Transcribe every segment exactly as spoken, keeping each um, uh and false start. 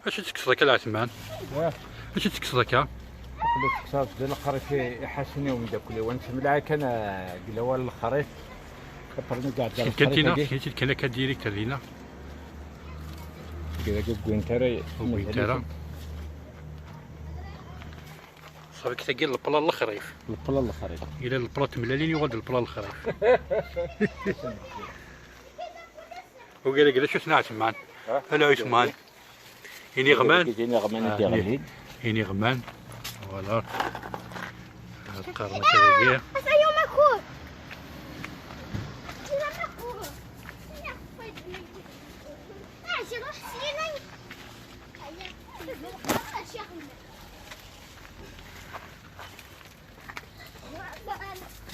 Acu tekkseḍ akka, Lɛetman? Wah. Acu tekkseḍ akka? Aql-i tekkseɣ-d lexrif i, i Ḥasan i umeddakel-iw. Nsemleɛ kan, eh, deg lawal lexrif. Après, mi iɛedda lexrif-agi. Kan akka direct ar dinna. Dagi ur wwint ara. Ur wwint ara. Ṣafi, tagi n lepla n lexrif. Lepla n lexrif. Yella lepla n tmellalin, yuɣal-d lepla n lexrif. Ugar-agi d acu-ten, Ɛetman? Ha? Ala Ɛetman. Iniɣman. Iniɣman i d-iɣlin. Iniɣman. Voilà. Qqaren akka dagi.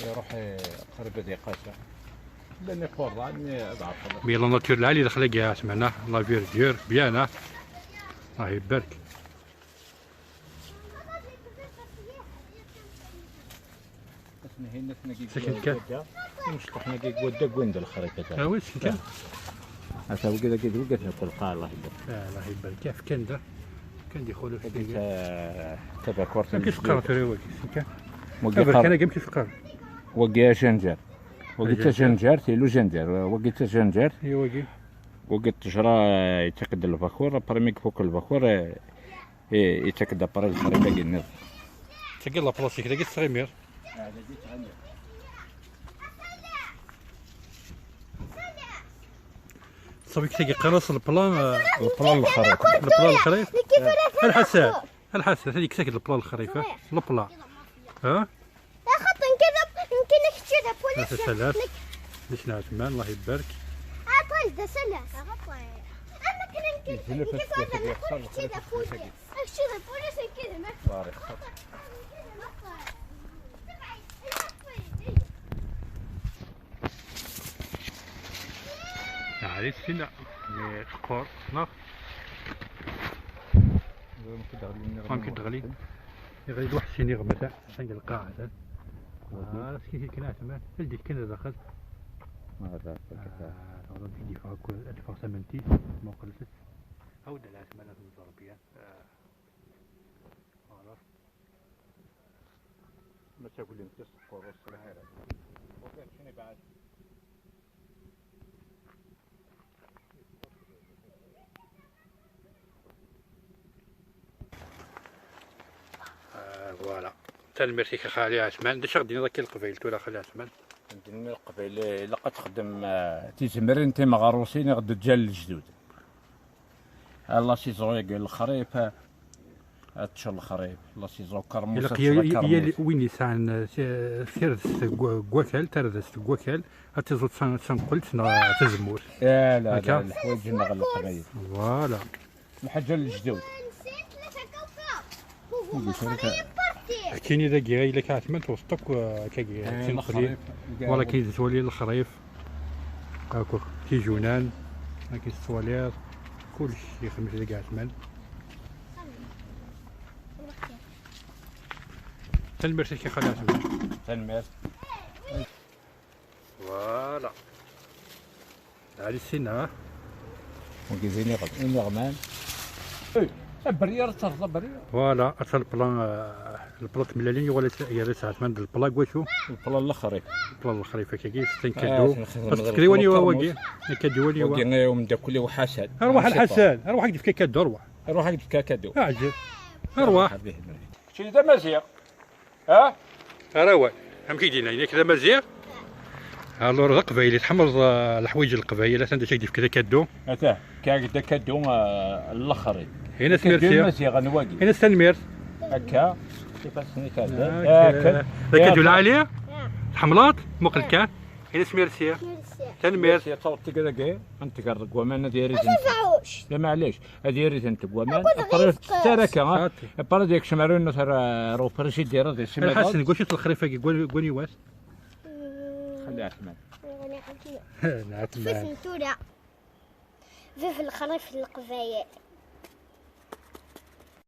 Iruḥ, eh, qrib ad iqasa. Llan iqurḍan, eh, ad ɛeṭṭlen. Mais la nature lɛali daxel-agi, ah, semɛna, la verdure, bien, ah. Allah ibarek. Sakin kan. Imecṭuḥen-agi n wadda wwin-d lexrif. Ah oui, sakin kan. Ata wigi dagi d wigi, ata kul qaa, Allah ibarek. Ah, Allah ibarek. Kif kan da. Kan d ixulef. Wagi ta-, tabakurt. Amek i s-qqaren tura wagi, sakin kan? Wagi aberkan-agi amek i s-qqaren? Wagi ajanjar. Wagi d tajanjart, i lujanjar. Wagi d tajanjart. I wagi? Wagi d ttejra, eh, yettak-d lbakur, après mi ifuk lbakur, eh, eh, yettak-d après lexrif-agi nniḍen. Tagi la plastik, dagi tettɣimir. Ṣafi, tagi qqaren-as lepla, eh, lepla n lexrif. Lepla n lexrif. A Lḥasan, a Lḥasan, tagi kkes-ak-d lepla n lexrif, eh? Lepla. Ha? Axaṭer nekk d, nekk d kečč d apulis. Tasalat. Nekk. Di Sna Ɛetman, Allah ibarek. Aṭal d asalat. Am akken nekk, nekk d apulis, kečč d apulis, nekk d apulis. Ɛli sina, teqqur, neɣ? Amek i d-ɣlin? Iɣli-d waḥed si niɣma ta, atan deg lqaɛa ta. Ah, skit kan Ɛetman, ldi kan daxel. Ah, tɣelḍem fi d-yeffeɣ akk, ad teffeɣ tamantit, muqlet-tt. Awi-d Ɛetman, ad tẓer byan. Ah. Voilà. Ma taglim tis teqqur ur ṣliḥ ara. Wagi akken ibɛed. Ah, voilà. Tanemmirt-ik a Xali Ɛetman. D acu i ɣ-d-tiniḍ akka i Leqbayel tura, Xali Ɛetman? Ad d-nini Leqbayel, ilaq ad texdem, ah, tizemrin timeɣrusin i ɣ-d-ǧǧan lejdud. Ah, la saison-agi n lexrif, ah, ad teččeḍ lexrif. La saison kermus, ilaq ad teččeḍ akermus. Yal win yesɛan, ah, ti-, tirdest deg wa-, deg wakal, tardest deg wakal, ad tiẓeḍ d ta-, d tanqelt neɣ d tazemmurt. Ah, la, la, leḥwayeǧ-nneɣ n Leqbayel. Voilà. Lḥaǧa n lejdud. Keččini dagi, ayla-k Ɛetman, tewteḍ akk, uh, akkagi, eh, tinqli. Lexrif, wala akken i tettwali lexrif. Akk tijunan, akken tettwaliḍ. Kullec yexdem-it dagi Ɛetman. Tanemmirt-ik a Xali Ɛetman. Tanemmirt. Voilà. Ɛli Sina. Wagi d iniɣ-, iniɣman. Eh, aberyar, terẓ aberyar. Voilà, ata lepla, eh, lepla n tmellalin, yuɣal yerra-tt Ɛetman d lepla n wacu? Lepla n lexrif. Lepla n lexrif, akkagi, c'est un cadeau. Ah, nexdem. Parce que d wani wa wagi? Cadeau wani wa? Wagi, eh, umeddakel-iw Ḥasan. Arwaḥ a Lḥasan, arwaḥ ad k-d-yefk cadeau, arwaḥ. Arwaḥ ad k-d-yefk cadeau. Aɛjeb. Arwaḥ. Kečč d amaziɣ. Ha? Ara awal. Amek i d-yenna? Yenna-k d amaziɣ? Alors d aqbayli, tḥemmleḍ, ah, leḥwayeǧ n leqbayel, atan d acu i k-d-yefka d akaddu? Ata, kak d akaddu, ah, n lexrif. Ini-as akaddu merci. Imaziɣen wagi. Ini-as tanemmirt. Akka, ifassen-ik. Ah, d akaddu lɛali? Tḥemmleḍ? Muqel kan. Ini-as merci. Merci. Tanemmirt. Merci, ad taweḍ tigad-agi, ad n-tger deg waman ad irid. Ata taɛuct. La maɛlic. Ad irid-tent deg waman. Après, tara akka, ha? Après, ad yekcem ar unnu, ar, ar ufrijidir, ad yesmiḍ. Lḥasen, deg wacu-t lexrif-agi, deg wani-, deg waniwa-t? Xali Ɛetman. Xali Ɛetman. Tura. Bab lexrif n leqbayel.